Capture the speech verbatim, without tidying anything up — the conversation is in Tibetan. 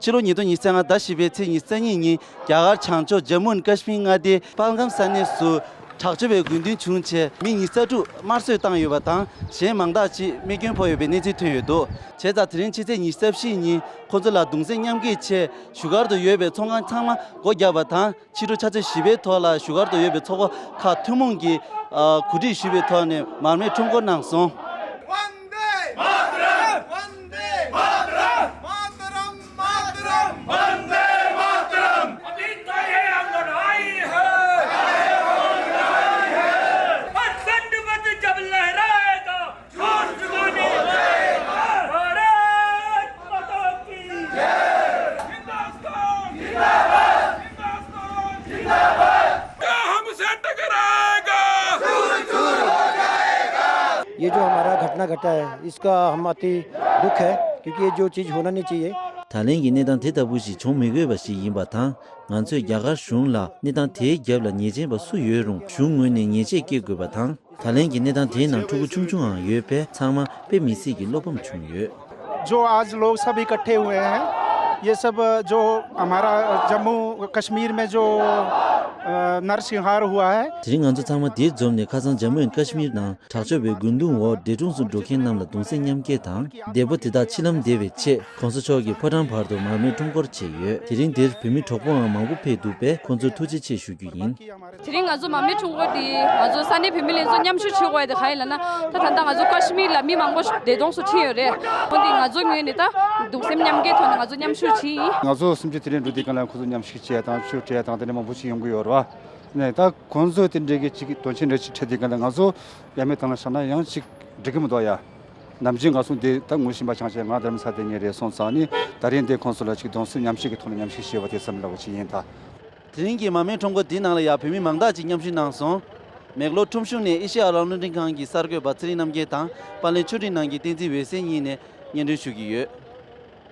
ཕྱི་ལོ་ཉིས་སྟོང་ཉི་ཤུ་རྩ་ལྔ་ཟླ་བཞི་པའི་ཚེས་ཉི་ཤུ་རྩ་གཉིས་ཉིན་རྒྱ་གར་བྱང་ཕྱོགས་ཇམ་མུ་ཨེན་ཀ་ཤི་མིར་མངའ་སྡེའི་པལ་གམ་ས་གནས་སུ་དྲག་སྤྱོད་པའི་དགོས་འདུན་བྱུང་རྗེས་མི་ཉི་ཤུ་རྩ་དྲུག་དམར་གསོད་བཏང་ཡོད་པ་དང་གཞན་མང་དག་ཅིག་རྨས་སྐྱོན་ཕོག་ཡོད་པའི་གནས་ཚུལ་ཐོན་ཡོད་འདུག་བྱས་ཙང་དེ་རིང་ཕྱི་ཚེས་ཉི་ཤུ་རྩ་བཞི་ཉིན་ཁོང་ཚོ་ལ་གདུང་སེམས་མཉམ་སྐྱེད་ཆེད་བཞུགས་སྒར་དུ་ཡོད་པའི་ཚོང་ཁང་ཚང་མ་སྒོ་བརྒྱབ་པ་དང་། ཕྱི་དྲོ་ཆུ་ཚོད་བཞི་པའི་ཐོག་ལ་བཞུགས་སྒར་དུ་ཡོད་པའི་ཚོགས་པ་ཁག་ཐུན་མོང་གིས་ཨ་གོ་སྒྲིག་ཞུས་པའི་ཐོག་ནས་མར་མེ་ཁྲོམ་སྐོར་གནང་སོང་། वंदे मातरम। वंदे मातरम। मातरम, मातरम। वंदे मातरम। अभी तो ये अंगड़ाई है। और दंडवत जब लहराएगा, भारत माता की जय। हिंदुस्तान जिंदाबाद। हिंदुस्तान जिंदाबाद। क्या हमसे टकराएगा? ये जो हमारा घटना घटा है, इसका हम अति दुख है, क्योंकि ये जो चीज़ होना नहीं चाहिए। ད་ལན་གྱི་གནས་སྟངས་དེ་ལྟ་བུ་ཞིག་བྱུང་མི་དགོས་པ་ཞིག་ཡིན་པ་དང་། ང་ཚོས་རྒྱ་གར་གཞུང་ལ་གནས་སྟངས་དེའི་རྒྱབ་ལ་ཉེས་ཅན་པ་སུ་ཡོད་རུང་གཞུང་ངོས་ནས་ཉེས་ཆད་བཀལ་དགོས་པ་དང་། ད་ལན་གྱི་གནས་སྟངས་དེའི་ནང་ཕྲུ་གུ་ཆུང་ཆུང་འང་ཡོད་པས་ཚང་མ་དཔེ་མི་སྲིད་ཀྱི་བློ་ཕམ་བྱུང་ཡོད། जो आज लोग सब इकट्ठे हुए हैं, ये सब जो हमारा जम्मू कश्मीर में जो अ, नरसंहार हुआ है। དེ་རིང་ང་ཚོ་ཚང་མ་འདིར་འཛོམས་ནས་ཁ་སང་ཇམ་མུ་ཨེན་ཀ་ཤི་མིར་ནང་དྲག་སྤྱོད་པའི་རྒོལ་རྡུང་འོག་འདས་གྲོངས་སུ་འགྲོ་མཁན་རྣམས་ལ་གདུང་སེམས་མཉམ་སྐྱེད་དང་། འདས་པོ་དེ་དག་འཆི་ལམ་བདེ་བའི་ཆེད་༸གོང་ས་མཆོག་གིས་ཕོ་བྲང་བར་དུ་མར་མེ་ཁྲོམ་སྐོར་བྱས་ཡོད། དེ་རིང་འདིར་བོད་མི་གྲོགས་པོའང་མང་པོ་ཕེབས་འདུག་པས་ཁོང་ཚོར་ཐུགས་རྗེ་ཆེ་ཞུ་རྒྱུ་ཡིན། དེ་རིང་ང་ཚོ་མར་མེ་ཁྲོམ་སྐོར་འདི་ང་ཚོ་ས་གནས་བོད་མི་ལ་ཚོ་མཉམ་ཞུགས་བྱེད་དགོས་ཡ་དེ་ག་ཡིན་ལབ་ན། ད་ད་ལྟ་ང་ཚོ་ཀ་ཤི་མིར་ལ་མི་མང་པོ་འདས་གྲོངས་སུ་ཕྱིན་ཡོད་རེད། འོན་ཏེ་ང་ཚོ་ངོས་ནས་ད་གདུང་སེམས་མཉམ་སྐྱེད་ཐོག་ནས་ང་ཚོ་མཉམ་ཞུགས་བྱེད་ཡིན། ང་ཚོ་གསུམ་བཅུ་དེ་རིང་འགྲོ་དུས་སྒང་ལ་ཁོ་ཚོ་མཉམ་ཞུགས་བྱེད་ཡ་དང་ཆོས་སྤྲད་ཡ་དང་དེ་འདྲ་མང་པོ་ཞིག་ཡོང་གི་ཡོད་རེད་བ། ནས་ད་ཁོང་ཚོ་དེ་འདྲའི་གི་ཅིག་དོན་ཆེན་འདྲ་ཅིག་འཕྲད་དུས་སྒང་ལ་ང་ཚོ་ཡ་མེད་དང་ལ་བཞག་ན་ཡང་ཅིག་འགྲིག་གི་མི་འདུག་ཡ། ནམ་རྒྱུན་ང་ཚོ་འདི་ད་ངོ་ཤེས་པ་ཆང་ཆེ་ང་རྡ་རམ་ས་དེ་ངེས་རེད་སོང་ཙང་ནི་ད་རིང་འདི་ཁོང་ཚོ་ལ་ཅིག་གདུང་སེམས་མཉམ་སྐྱེད་ཀྱི་ཐོག་ནས་མཉམ་ཞུགས་བྱས་པ་དེ་བསམ་ལ་བ་ཅིག་ཡིན་ད། དེ་རིང་གི་མར་མེ་ཁྲོམ་སྐོར་འདིའི་ནང་ལ་ཡང་བོད་མི་མང་དག་ཅིག་མཉམ་ཞུགས་གནང་སོང་། མེག་ལོར་ཁྲོམ་གཞུང་ནས་ཨེ་ཤེ་ཡ་ཨ་རོན་རླུང་འཕྲིན་ཁང་གི་གསར་འགོད་པ་ཚེ་རིང་རྣམ་རྒྱལ་དང་པར་ལེན་ཆོས་སྒྲོན་ནང་གི་བསྟན་འཛིན་འོད་ཟེར་གཉིས་ནས་སྙན་སྒྲོན་ཞུ་གི་ཡོད།